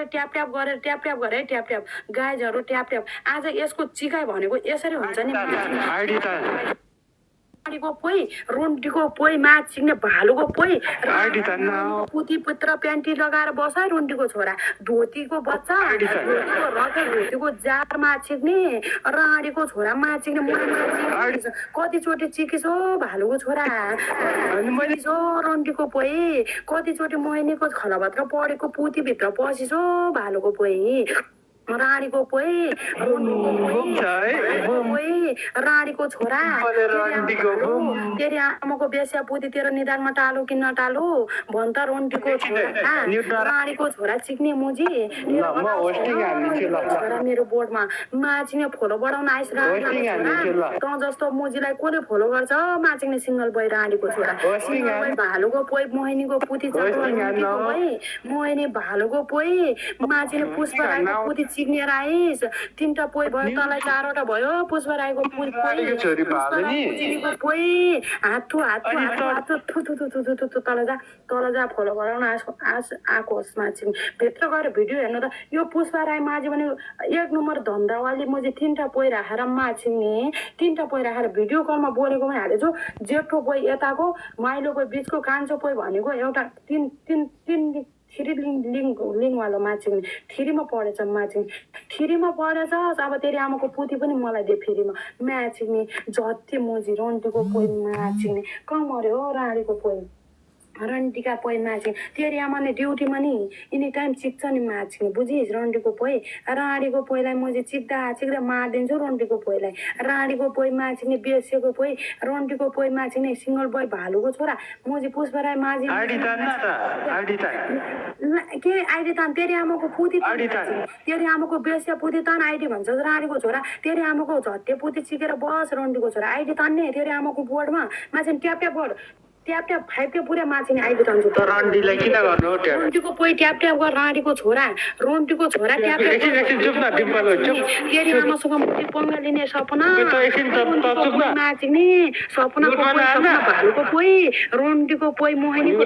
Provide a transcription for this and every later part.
tap tap गरेर tap tap गरे tap tap गाइजहरू tap tap आज यसको चिकाइ भनेको यसरी हुन्छ नि को पोइ रुन्टीको पोइ माछ सिक्ने भालुको पोइ पुती पुत्र प्यान्टी लगाएर बसाए रुन्टीको छोरा धोतीको बच्चा धोतीको जार माछ सिक्ने राँडीको छोरा माछ सिक्ने कतिचोटि चिकिस हो भालुको छोरा रुन्टीको पोइ कतिचोटि मोहिनीको खलाभत्र परेको पुतीभित्र पसिस हो भालुको पोइ रानीको पोइ रानीको छोरा तेरी आमाको बेस्या पुती तेरो निधारमा टालो कि नटालो भन् त रोन्टीको छोरा रानीको छोरा सिक्ने मुजी छोरा मेरो बोर्डमा माचिने फोलो बढाउन आइस त जस्तो मुजीलाई कसले फोलो गर्छ माचिने सिङ्गल बोय रानीको छोरा भालुको पोइ मोहिनीको पुती मोहिनी भालुको पोइ माचिने पुष्प राईको पुती सिक्ने राइस तीनटा पोइ भयो तँलाई चारवटा भयो पुष्प राईको पोइ हातु तल जा फलो गराउन आएको होस् मान्छे भित्र गएर भिडियो हेर्नु त यो पुष्प राई माझी भने एक नम्बर धन्दावाली म चाहिँ तीनटा पोइ राखेर माछिने तीनटा पोइ राखेर भिडियो कलमा बोलेको पनि हालेछु जेठो पोइ यताको माइलोको बिचको कान्छो पोइ भनेको एउटा तीन थ्री लिङवाला माछिङ थ्रीमा पढेछ माछिङ थ्रीमा पढेछ अब तेरि आमाको पुती पनि मलाई दे फेरिमा म्याचिङे जति मोजी रन्टीको पोइ माछिङे कमर्यो राणीको पोइ रन्टीका पोइ माछिङ तेरि आमाले ड्युटीमा नि एनी टाइम चिक्छ नि माछिङ बुझिस् रन्टीको पोइ राणीको पोइलाई म चाहिँ चिक्दा मारिदिन्छु रन्टीको पोइलाई राणीको पोइ माछिङे बेसेको पोइ रन्टीको पोइ माछिङे सिङ्गल बोय भालुको छोरा म चाहिँ पुष्प राई माझी के आइडी तान तेरि आमाको पुती तेरि आमाको बेस्या पुती तान आइडी भन्छ राणीको छोरा तेरि आमाको झट्टे पुती चिकेर बस रन्टीको छोरा आइडी तान्ने तेरि आमाको बोर्डमा माछिङ tap tap board tap tap 5 के पुरा माछिने आइडी तान्छु त रन्टीलाई किन गर्नु रन्टीको पोइ ट्याप ट्याप गर राणीको छोरा रन्टीको छोरा ट्याप ट्याप तेरि आमासँग मुठी पंगा लिने सपना माछिने सपना भालुको पोइ रन्टीको पोइ मोहिनीको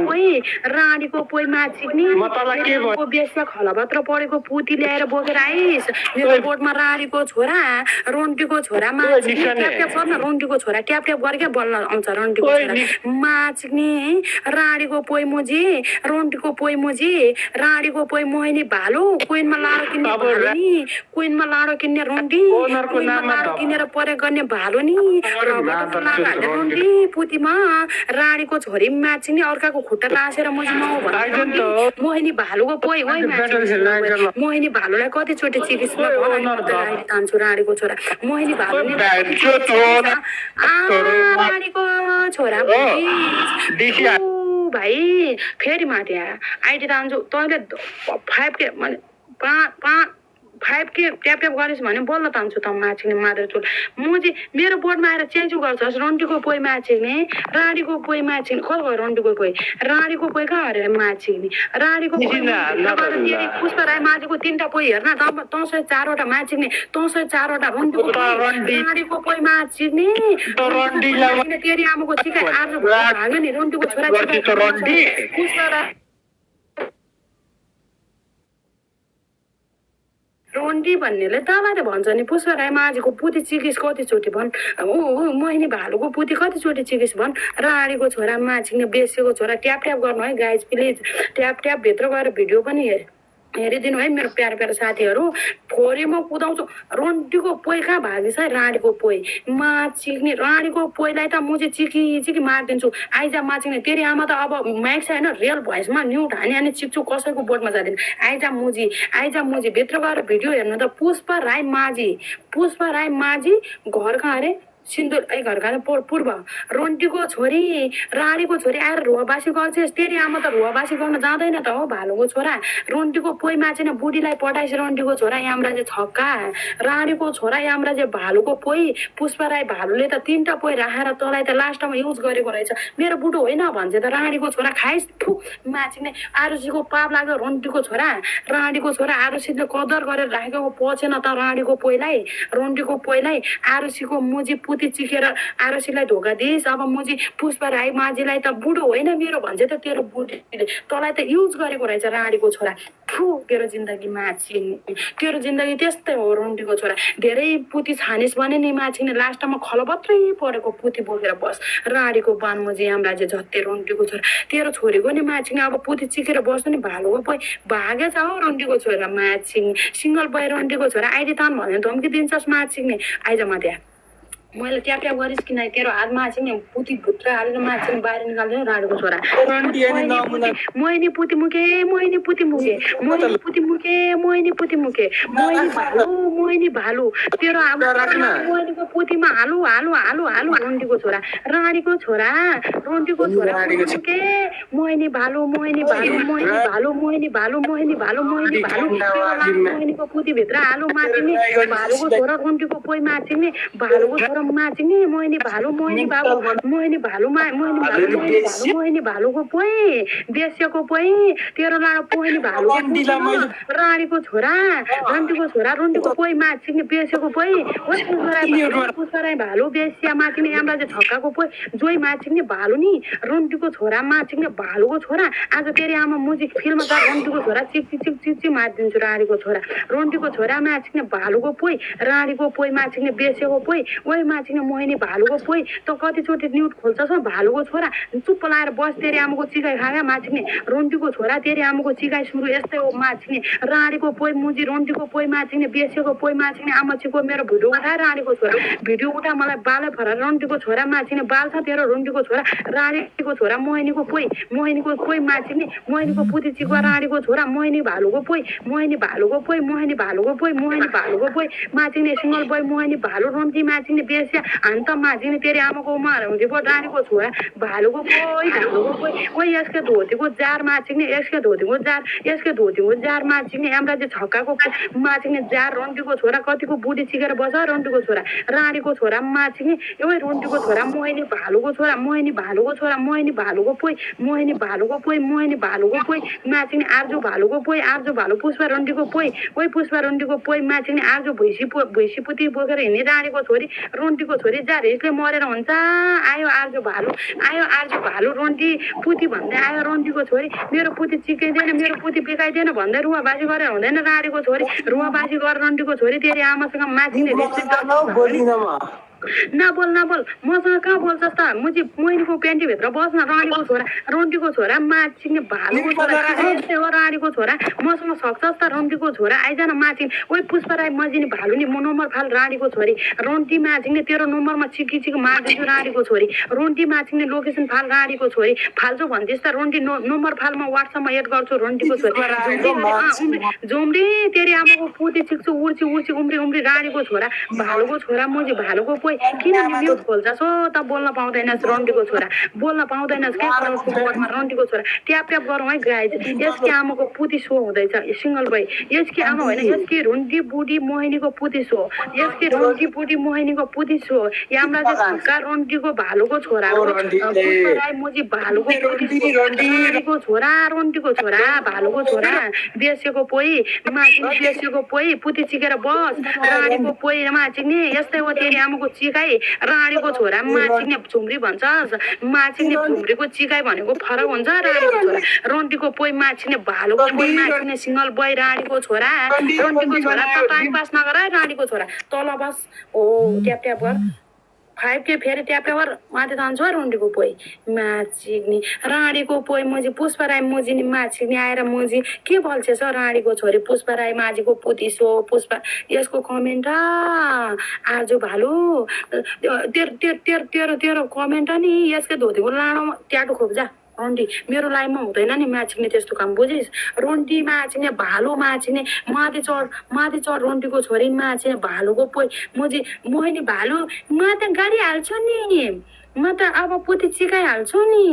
पोइ राणीको पोइ माछिने बेस्या खलाभत्र परेको पुती ल्याएर बोकेर आइस मेरो बोर्डमा राणीको छोरा रन्टीको छोरा माछिने ट्याप ट्याप गर्न रन्टीको छोरा ट्याप ट्याप गरेकै बल्ल आउँछ रन्टीको छोरा माछिने राणीको पोइ मोजी रन्टीको पोइ मोजी राणीको पोइ मोहिनी भालु कोइनमा लाडो किन्ने भालु नि कोइनमा लाडो किन्ने रन्टी लाडो किनेर परे गर्ने भालु नि रन्टी पुतीमा राणीको छोरी माछिने अर्काको खुट्टा लासेर मोजी नौ भन्नु मोहिनी भालुको पोइ हो मोहिनी भालुलाई कतिचोटि चिकित्सा तान्छु राणीको छोरा मोहिनी भालु राणीको छोरा भाइ फेरि माथि आइडी तान्छु तैँले 5 के माने 5 के ट्याप ट्याप गरिस् भने बल्ल तान्छु त माछिने मादर चुल म चाहिँ मेरो बोर्डमा आएर चेन्जु गर्छस् रन्टीको पोइ माछिने राणीको पोइ माछिने कल भयो रन्टीको पोइ राणीको पोइ कहाँ अरे माछिने राणीको पुष्प राई माझीको 3टा पोइ हेर्न तँसँग 4वटा माछिने तँसँग 4वटा राणीको पोइ माछिने तेरि आमाको चिकाइ आज भाग्यो नि रन्टीको छोरा पुष्प राई रन्टी भन्नेले तँलाई त भन्छ नि पुष्प राई माझीको पुती चिकिस कतिचोटि भन् मोहिनी भालुको पुती कतिचोटि चिकिस भन् राणीको छोरा माछिने बेसेको छोरा ट्याप ट्याप गर्नु है गाइज प्लिज ट्याप ट्याप भित्र गएर भिडियो पनि हेरिदिनु है मेरो प्यारो साथीहरू फोरी म कुदाउँछु रन्टीको पोइ कहाँ भागिस है राणीको पोइ माछिने राणीको पोइलाई त म चाहिँ चिकी मारिदिन्छु आइजा माछिने तेरि आमा त अब माइक छ होइन रियल भोइसमा न्युट हानी चिक्छु कसैको बोर्डमा जाँदैन आइजा मुजी भित्र गएर भिडियो हेर्नु त पुष्प राई माझी घर कहाँ अरे सिन्दुर घरका पूर्व रन्टीको छोरी राणीको छोरी आएर रुवाबासी गर्छस् तेरि आमा त रुवाबासी गर्न जाँदैन त हो भालुको छोरा रन्टीको पोइ माछिने बुढीलाई पठाइस रन्टीको छोरा यामराजे छक्का राणीको छोरा यामराजे भालुको पोइ पुष्प राई भालुले त 3टा पोइ राखेर तँलाई त लास्टमा युज गरेको रहेछ मेरो बुढो होइन भन्छ त राणीको छोरा खाइस माछिने आरुसीको पाप लाग्यो रन्टीको छोरा राणीको छोरा आरुसीले कदर गरेर राखेको पछेन त राणीको पोइलाई रन्टीको पोइलाई आरुसीको मुजी पुती चिकेर आरुसीलाई धोका दिइस् अब म चाहिँ पुष्प राई माझीलाई त बुढो होइन मेरो भन्छ त तेरो बुढीले तँलाई त युज गरेको रहेछ राणीको छोरा तेरो जिन्दगी माछिने तेरो जिन्दगी त्यस्तै हो रुन्डीको छोरा धेरै पुती छानिस भने नि माछिने लास्टमा खलबत्रै परेको पुती बोकेर बस राडीको बानमोजी आमराजे झत्ते रुन्डीको छोरा तेरो छोरीको नि माछिने अब पुती चिकेर बस्नु नि भालुको पै भागे छ हौ रुन्डीको छोरा माछिने सिङ्गल बोय रुन्डीको छोरा आइदि तान भने धम्की दिन्छस् माछिने आइज म त्यहाँ मैले ट्याप ट्याप गरिस् कि नै तेरो हातमा चाहिँ पुती भित्र हालेर माछिने बाहिर निकाल्दैन राडीको छोरा मोहिनी पुती मुके मोहिनी पुती मुके मोहिनी पुती मुके मोहिनी पुती मुके मोहिनी भालु तेरो मोहिनीको पुतीमा हालु हालु हालु हालु रुन्डीको छोरा राडीको छोरा रुन्डीको छोरा मुके मोहिनी भालु मोहिनी भालु मोहिनी भालु मोहिनी भालु मोहिनी भालु मोहिनी भालु मोहिनीको पुती भित्र हालु माछिने भालुको छोरा रुन्डीको पोइ माछिने भालुको छोरा माछिने मोहिनी भालु मोहिनी बाबु मोहिनी भालुमा मोहिनी भालु मोहिनी भालुको पोइ बेस्यको पोइ तेरो लाडो मोहिनी भालु रानीको छोरा रन्टीको छोरा रन्टीको पोइ माछिने बेस्यको पोइ पुष्पराई भालु बेस्या माछिने आमराजे छक्काको पोइ जोइ माछिने भालु नि रन्टीको छोरा माछिने भालुको छोरा आज तेरी आमा मुजिक फिल्ममा त रन्टीको छोरा चिक चिक चिक चिक चिक मारिदिन्छु रानीको छोरा रन्टीको छोरा माछिने भालुको पोइ रानीको पोइ माछिने बेस्यको पोइ ओइ माछिने मोहिनी भालुको पोइ त कतिचोटि न्युट खोल्छस् भालुको छोरा चुप्प लाएर बस तेरी आमाको चिकाइ खागा माछिने रन्टीको छोरा तेरी आमाको चिकाइ सुरु यस्तै हो माछिने रानीको पोइ मुजी रन्टीको पोइ माछिने बेसेको पोइ माछिने आमाछीको मेरो भिडियो उठाएर रानीको छोरा भिडियो उठा मलाई बालै फराएर रन्टीको छोरा माछिने बाल छ तेरो रन्टीको छोरा रानीको छोरा मोहिनीको पोइ माछिने मोहिनीको पुती चिको रानीको छोरा मोहिनी भालुको पोइ मोहिनी भालुको पोइ मोहिनी भालुको पोइ मोहिनी भालुको पोइ माछिने सिङ्गल पोइ मोहिनी भालु रन्टी माछिने बेस्या अन्त माछिने तेरी आमाको उमार हुन्थ्यो रानीको छोरा भालुको पोइ ओइ यसको धोतीको जार माछिने यसको धोतीको जार यसको धोतीको जार माछिने आमराजे छक्काको माछिने जार रन्टीको छोरा कतिको बुढी चिकेर बस रन्टीको छोरा रानीको छोरा माछिने ओइ रन्टीको छोरा मोहिनी भालुको छोरा मोहिनी भालुको छोरा मोहिनी भालुको पोइ मोहिनी भालुको पोइ मोहिनी भालुको पोइ माछिने आर्जु भालुको पोइ आर्जु भालु पुष्पा रन्टीको पोइ ओइ पुष्पा रन्टीको पोइ माछिने आर्जु भैँसी पुती बोकेर हिँड्ने रानीको छोरी रन्टीको छोरी जार हिसले मरेर हुन्छ आयो आर्जु भालु रन्टी पुती भन्दै आयो रन्टीको छोरी मेरो पुती चिकाइदिएन मेरो पुती बिकाइदिएन भन्दै रुवाबासी गरेर हुँदैन राडीको छोरी रुवाबासी गरेर रन्टीको छोरी तेरी आमासँग माछिने नबोल मसँग कहाँ बोल्छस् त मुजी मोहिनीको प्यान्टीभित्र बस्न रन्टीको छोरा माछिने भालुको छोरा हो रानीको छोरा मसँग सक्छस् त रन्टीको छोरा आइज न माछिने ओइ पुष्पराई मजिने भालु नि म नम्बर फाल रानीको छोरी रन्टी माछिने तेरो नम्बरमा चिकी चिक मारिदिन्छु रानीको छोरी रन्टी माछिने लोकेसन फाल रानीको छोरी फाल्छु भन्दिस् त रन्टी नम्बर फालमा वाट्सएपमा एड गर्छु रन्टीको छोरी जोम्री तेरी आमाको पुती चिक्छु उर्ची उम्री रानीको छोरा भालुको छोरा मुजी भालुको पोइ किन म्युट खोल्छस् हो त बोल्न पाउँदैनस् रन्टीको छोरा बोल्न पाउँदैनस् के रन्टीको छोरा ट्याप ट्याप गरौँ है गाइज यसकी आमाको पुती सो हुँदैछ सिङ्गल भाइ यसकी आमा होइन यसकी रुन्टी बुढी मोहिनीको पुती सो यसकी रुन्टी बुढी मोहिनीको पुती सो यामराजे छक्का रन्टीको भालुको छोरा राई मोजी भालुको रन्टीको छोरा भालुको छोरा बेसेको पोइ माछिने बेसेको पोइ पुती चिकेर बस रानीको पोइ माछिने यस्तै हो तेरी आमाको चिकाइ रानीको छोरा माछिने झुम्री भन्छस् माछिने झुम्रीको चिकाइ भनेको फरक हुन्छ रानीको छोरा रन्टीको पोइ माछिने भालुको पोइ माछिने सिङ्गल बोय रानीको छोरा रन्टीको छोरा त टाइम पास नगर है रानीको छोरा तल बस ओ ट्याप ट्याप गर 5K फेरि ट्याप गर माथि जान्छु है रन्टीको पोइ माछिने रानीको पोइ मुजी पुष्पराई मुजिने माछिने आएर मुजी के बोल्छस् रानीको छोरी पुष्पराई माझीको पुती सो पुष्पा यसको कमेन्ट आजु भालु तेरो कमेन्ट नि यसको धोतीको लाडो ट्याटो खोप्जा रन्टी मेरो लाइफमा हुँदैन नि माछिने त्यस्तो काम बुझिस् रन्टी माछिने भालु माछिने माथि चढ रन्टीको छोरी माछिने भालुको पोइ मुजी मोहिनी भालु म त गाडी हाल्छु नि म त अब पुती चिकाइहाल्छु नि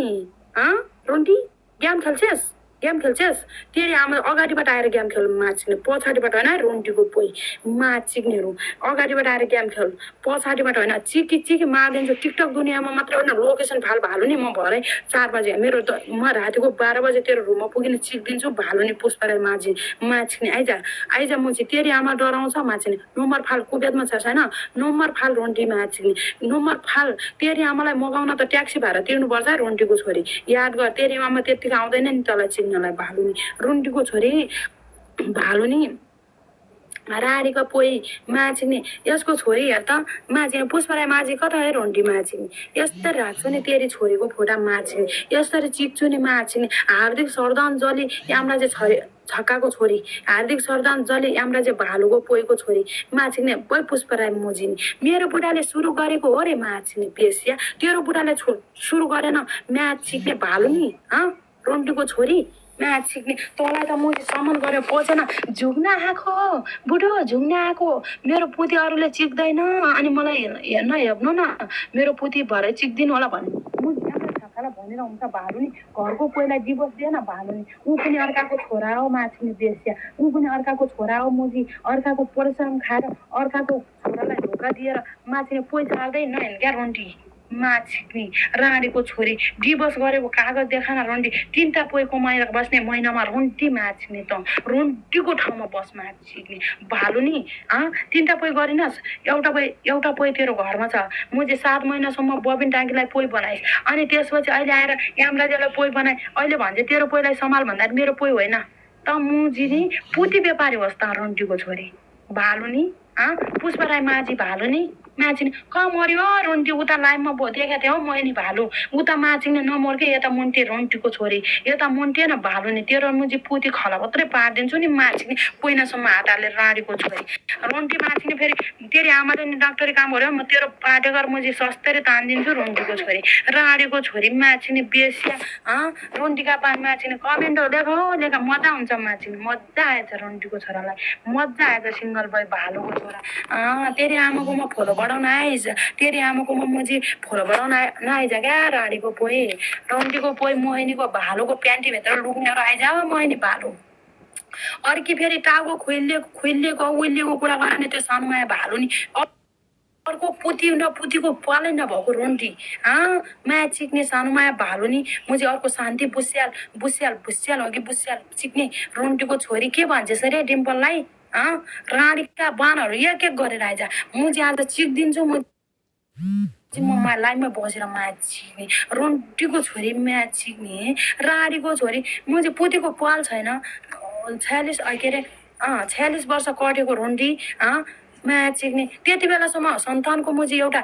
रन्टी गेम खेल्छस् तेरि आमा अगाडिबाट आएर गेम खेल माछिने पछाडिबाट होइन रन्टीको पोइ माछिनेहरू अगाडिबाट आएर गेम खेल पछाडिबाट होइन चिकी मारिदिन्छु टिकटक दुनियाँमा मात्र होइन लोकेसन फाल भालु नि म भरे 4 बजे मेरो म रातिको 12 बजे तेरो रुममा पुगिन चिक्दिन्छु भालु नि पुष्पराई माछिने आइज म चाहिँ तेरि आमा डराउँछ माछिने नम्बर फाल कुबेतमा छ छैन नम्बर फाल रन्टी माछिने नम्बर फाल तेरि आमालाई मगाउन त ट्याक्सी भाडा तिर्नुपर्छ रन्टीको छोरी याद गर तेरि आमा त्यतिको आउँदैन नि तँलाई चिन्नलाई भालु नि रन्टीको छोरी भालु नि राडीको पोइ माझ्ने यसको छोरी हेर त माझ्ने पुष्पराई माझी कता है रोन्डी माझ्ने यसरी राख्छु नि तेरी छोरीको फोटा माझ्ने यसरी चिक्छु नि माझ्ने हार्दिक श्रद्धाञ्जली यामराजे छक्काको छोरी हार्दिक श्रद्धाञ्जली यामराजे भालुको पोइको छोरी माझ्ने पोइ पुष्पराई मोजिने मेरो बुढाले सुरु गरेको हो रे माझ्ने बेसिया तेरो बुढाले सुरु गरेन म्याच सिक्ने भालु नि रोन्डीको छोरी म्याच सिक्ने तँलाई त मैले सामान गरेर पसेन झुक्न आएको बुढो झुक्न आएको मेरो पुती अरूले चिक्दैन अनि मलाई हेर्न हेर्नु न मेरो पुती भरे चिक्दिनु होला भन्ने छक्कालाई भनेर हुन्छ भालु नि घरको कोहीलाई दिवस दिएन भालु नि ऊ पनि अर्काको छोरा हो माछिने बेस्या ऊ पनि अर्काको छोरा हो मुजी अर्काको परिश्रम खाएर अर्काको छोरालाई धोका दिएर माछिने पैसा हाल्दै नहेर्नु क्या रोन्डी माछिक्ने राणीको छोरी डिभोर्स गरेको कागज देखान रोन्डी 3टा पोइ कमाएर बस्ने महिनामा रोन्टी माछिने त रोन्टीको ठाउँमा बस माछिक्ने भालु नि 3टा पोइ गरिनस् एउटा पोइ तेरो घरमा छ मुझे 7 महिनासम्म बबिन टाङ्कीलाई पोइ बनाइस् अनि त्यसपछि अहिले आएर यामराजेलाई पोइ बनाए अहिले भन्छ तेरो पोइलाई सम्हाल भन्दा मेरो पोइ होइन त मुजी नि पुती व्यापारी होस् त रोन्टीको छोरी भालु नि पुष्पराई माझी भालु नि माछिने मर्यो रोन्टी उता लाइफमा देखेको थिएँ हौ मैले भालु उता माछिने नमर्के यता मुन्टे रोन्टीको छोरी यता मुन्टे न भालु नि तेरो मुजी पुती खला मात्रै पारिदिन्छु नि माछिने पहिनासम्म हात हालेर राडीको छोरी रोन्टी माछिने फेरि तेरि आमाले नि डाक्टरी काम गर्यो म तेरो पाटेकर मुजी सस्तरी तानिदिन्छु रोन्टीको छोरी राडीको छोरी माछिने बेसिया रोन्टीका पान माछिने कमेन्टहरू लेख मजा हुन्छ माछिने मजा आएछ रोन्टीको छोरालाई मजा आएछ सिङ्गल बोय भालुको छोरा तेरि आमाको म फोलो बढाउन आइज तेरि आमाकोमा मुजी फोलो बढाउन नआइज क्या राडीको पोइ रोन्टीको पोइ मोहिनीको भालुको प्यान्टीभित्र लुक्नेर आइज मोहिनी भालु अर्की फेरि टाउको खुइलिएको उइलिएको कुरा गर्ने त्यो सानोमाया भालु नि अर्को पुती न पुतीको पालै नभएको रोन्टी माया चिक्ने सानोमाया भालु नि मुझे अर्को शान्ति बुस्याल हो कि बुस्याल चिक्ने रोन्टीको छोरी के भन्छस् रे डिम्पललाई राणीका बाणहरू एक गरेर आइज मुझे आज चिक्दिन्छु म लाइनमा बसेर म्याच छिक्ने रोन्टीको छोरी म्याच छिक्ने राडीको छोरी मुझे पुतीको पाल छैन 46 वर्ष कटेको रोन्टी म्याच छिक्ने त्यति बेलासम्म सन्तानको मुझे एउटा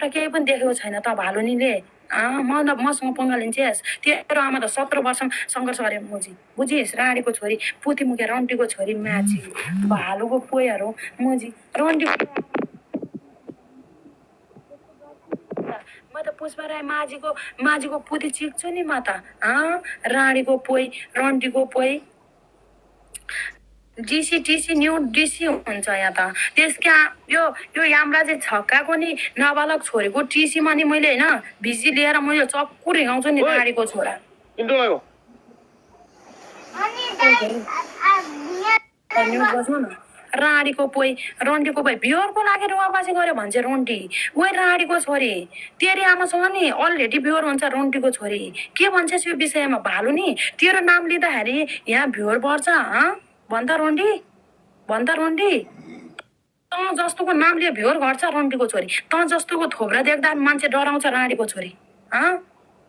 केही पनि देखेको छैन त भालुनीले मसँग पंगा लिन्छेस् तेरो आमा त 17 वर्ष सङ्घर्ष गरे मुजी बुझिस् राडीको छोरी पुती मुखे रोन्टीको छोरी म्याची भालुको पोइहरू मुजी रोन्टी म त पुष्पराई माझीको पुती चिक्छु नि म त राडीको पोइ रोन्टीको पोइ डिसी न्यू डिसी हुन्छ यहाँ त त्यसका यो यामराजे छक्काको नि नाबालक छोरीको टिसीमा नि मैले होइन भिजी लिएर मैले चक्कु हिँडाउँछु नि राडीको छोरा बस्नु न राडीको पोइ रोन्टीको पोइ बिहोरको लागि रुवाबासी गर्यो भन्छ रोन्टी ओ राडीको छोरी तेरि आमासँग नि अलरेडी बिहोर हुन्छ रोन्टीको छोरी के भन्छस् यो विषयमा भालु नि तेरो नाम लिँदाखेरि यहाँ बिहोर बढ्छ भन्छ रोन्टी तँ जस्तोको नाम लियो भ्योर घट्छ रोन्टीको छोरी तँ जस्तोको थोब्रा देख्दा मान्छे डराउँछ राडीको छोरी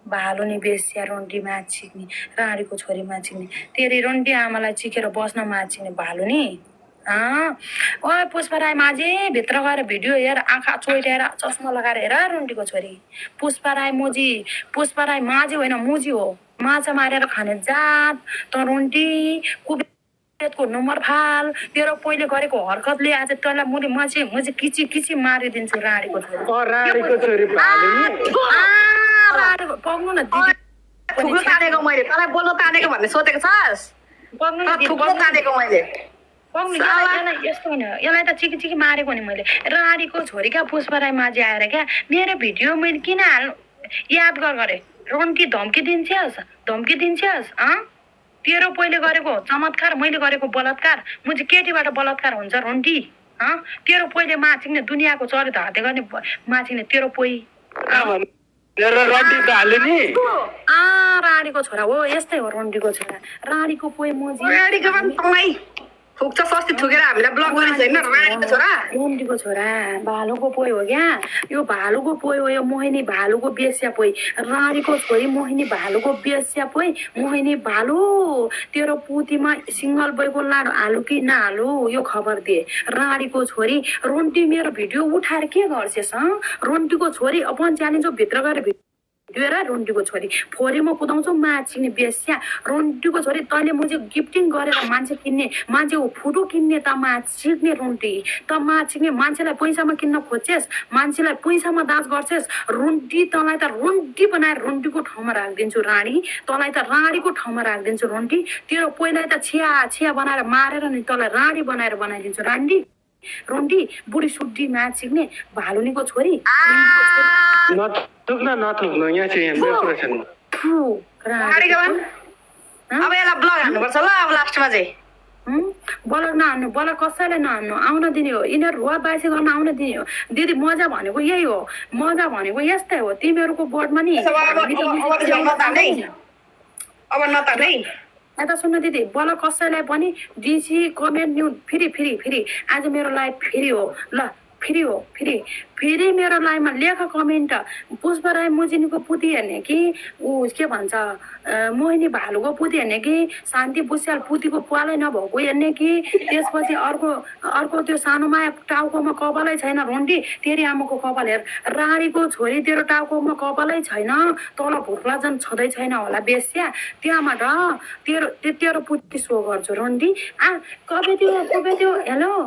भालु नि बेसिया रोन्टी माछिक्ने राडीको छोरी माछिक्ने तेरि रोन्टी आमालाई चिकेर बस्न माछिने भालु नि ओ पुष्पराई माझी भित्र गएर भिडियो हेर आँखा चोइटेर चस्मा लगाएर हेर रोन्टीको छोरी पुष्पराई माझी होइन मुजी हो माछा मारेर खाने जात त रोन्टी को नम्बर फाल तेरो पहिले गरेको हरकतले आज तँलाई मुझे किची मारिदिन्छु राडीको छोरी पग्नु न दिदी थुक्रो तानेको मैले तँलाई बोल्न तानेको भन्ने सोचेको छस् थुक्रो तानेको मैले यस्तो होइन यसलाई त चिकी मारेको नि मैले राडीको छोरी क्या पुष्पराई माझी आएर क्या मेरो भिडियो मैले किन हाल्नु याद गरे रोन्टी धम्की दिन्छस् तेरो पहिले गरेको चमत्कार मैले गरेको बलात्कार मुझे केटीबाट बलात्कार हुन्छ रोन्टी तेरो पहिले माछिक्ने दुनियाँको चरित्र हाते गर्ने माछिक्ने तेरो पोइ राडीको छोरा हो यस्तै हो रोन्टीको छोरा राडीको पोइ मुजी थुक्छ सस्ती थुकेर हामीलाई ब्लक गरेको छैन राणीको छोरा रोन्डीको छोरा भालुको पोइ हो क्या यो भालुको पोइ हो यो मोहिनी भालुको बेस्या पोइ राणीको छोरी मोहिनी भालुको बेस्या पोइ मोहिनी भालु तेरो पुतीमा सिङ्गल बोयको लाडो हालु कि नहालु यो खबर दे राणीको छोरी रोन्टी मेरो भिडियो उठाएर के गर्छेस रोन्टीको छोरी अपन च्यालेन्ज भित्र गएर भिडियो रोन्टीको छोरी फोरीमा कुदाउँछौ माछिने बेस्या रोन्टीको छोरी तैँले मुझे गिफ्टिङ गरेर मान्छे किन्ने मान्छेको फुटो किन्ने त माछिक्ने रोन्टी त माछिक्ने मान्छेलाई पैसामा किन्न खोज्छेस् मान्छेलाई पैसामा दाज गर्छेस् रोन्टी तँलाई त रोन्टी बनाएर रोन्टीको ठाउँमा राखिदिन्छु राणी तँलाई त राणीको ठाउँमा राखिदिन्छु रोन्टी तेरो पहिल्यै त छिया छिया बनाएर मारेर नि तँलाई राणी बनाएर बनाइदिन्छु राणी रोन्टी बुढी सुड्डी माछिक्ने भालुनीको छोरी नथुक्नु यहाँ चाहिँ मेरो कुरा छैन राणीको अब यसलाई ब्लक हान्नुपर्छ ल अब लास्टमा चाहिँ बलर नहान्नु बलर कसैलाई नहान्नु आउन दिने हो यिनीहरू रुवा बासी गर्न आउन दिने हो दिदी मजा भनेको यही हो मजा भनेको यस्तै हो तिमीहरूको बोर्डमा नि अब नतान्दै यता सुन्नु दिदी बल कसैलाई पनि डिसी कमेन्ट न्यु फेरि आज मेरो लाइभ फेरि हो ल फेरि मेरो लाइभमा लेख कमेन्ट पुष्पा राई मुजिनीको पुती हेर्ने कि ऊ के भन्छ मोहिनी भालुको पुती हेर्ने कि शान्ति बुस्याल पुतीको पालै नभएको हेर्ने कि त्यसपछि अर्को त्यो सानोमाया टाउकोमा कपालै छैन रोन्डी तेरी आमाको कपाल हेर राणीको छोरी तेरो टाउकोमा कपालै छैन तल भुक्ला झन् छँदै छैन होला बेस्या त्यहाँबाट तेरो पुती सो गर्छु रोन्डी कबे त्यो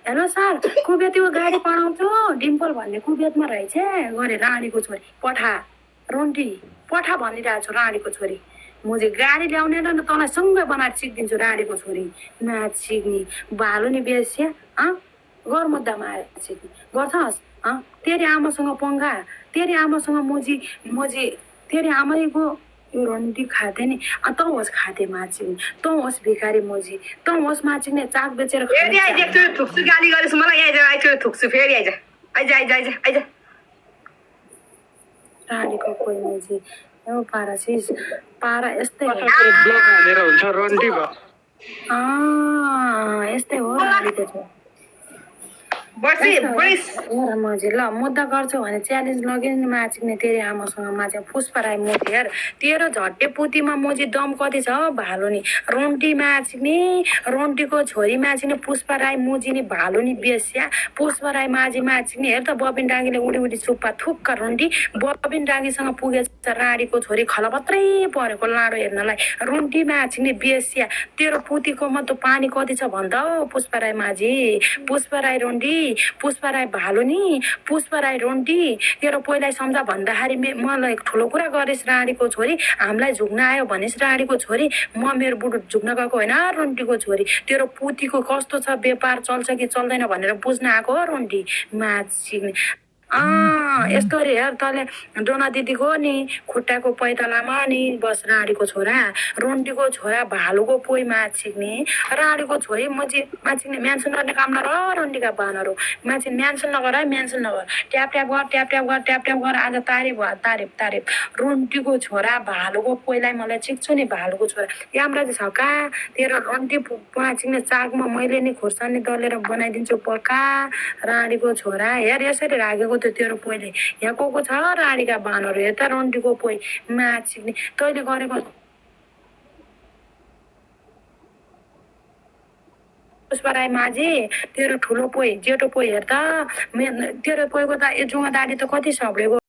हेलो सर कुबेत त्यो गाडी पढाउँछु डिम्पल भन्ने कुबेतमा रहेछ गरे राणीको छोरी पठा रोन्टी पठा भनिरहेको छु राणीको छोरी म चाहिँ गाडी ल्याउने र तँलाई सँगै बनाएर सिकिदिन्छु राणीको छोरी नाच सिक्ने भालु नि बेस्या गर मुद्दामा आएर सिक्ने गर्छस् तेरी आमासँग पङ्गा तेरी आमासँग मोजी तेरी आमैको यो रोन्डी खाँथे नि तँ होस् खाँथे माछिने तँ होस् भिखारी मोजी तँ होस् माछिने चाक बेचेर थुक्छु गाली गरेछु मलाई आइज थुक्छु फेरि आइज राणीको कोही मोजी यो पारा यस्तै हो ब्लक हानेर हुन्छ रोन्टी भयो यस्तै हो राणीको चाहिँ मजी ल मुद्दा गर्छौ भने च्यालेन्ज लगिने माछिने तेरी आमासँग माछे पुष्पा राई मोजी हेर तेरो झट्टे पुतीमा मोजी दम कति छ भालु नि रोन्टी माछिने रोन्टीको छोरी माछिने पुष्पा राई मोजिने भालु नि बेस्या पुष्पा राई माछिने हेर त बबिन डाँगीले उडी चुप्पा थुक्का रोन्टी बबिन डाँगीसँग पुगेछ राणीको छोरी खलपत्रै परेको लाडो हेर्नलाई रोन्टी माछिने बेस्या तेरो पुतीकोमा त पानी कति छ भन्दा पुष्पा राई माझी पुष्पा राई रोन्टी पुष्पा राई भालु नि पुष्पा राई रोन्टी तेरो पहिल्यै सम्झा भन्दाखेरि मलाई ठुलो कुरा गरेस् राणीको छोरी हामीलाई झुक्न आयो भनेस् राणीको छोरी म मेरो बुढो झुक्न गएको होइन रोन्टीको छोरी तेरो पुतीको कस्तो छ व्यापार चल्छ कि चल्दैन भनेर बुझ्न आएको हो रोन्टी माछिने यस्तो रे हेर तँले डोना दिदीको नि खुट्टाको पैतालामा नि बस राणीको छोरा रोन्टीको छोरा भालुको पोइ माछिक्ने राणीको छोरी माछिक्ने म्यान्सन गर्ने काम नगर रोन्टीका बानहरू मान्छे म्यान्सन नगर है म्यान्सन नगर ट्याप गर आज तारिफ रोन्टीको छोरा भालुको पोइलाई मलाई चिक्छु नि भालुको छोरा राम्ररी छ का तेरो रोन्टी माछिक्ने चाकमा मैले नि खोर्सानी दलेर बनाइदिन्छु पक्का राणीको छोरा हेर यसरी राखेको त्यो तेरो पोइले यहाँ को छ राणीका बानहरू यता रोन्टीको पोइ माछिक्ने तैँले गरेको पुष्पा राई माझी तेरो ठुलो पोइ जेठो पोइ हेर त तेरो पोइको त यो जुवा दाडी त कति सब्रेको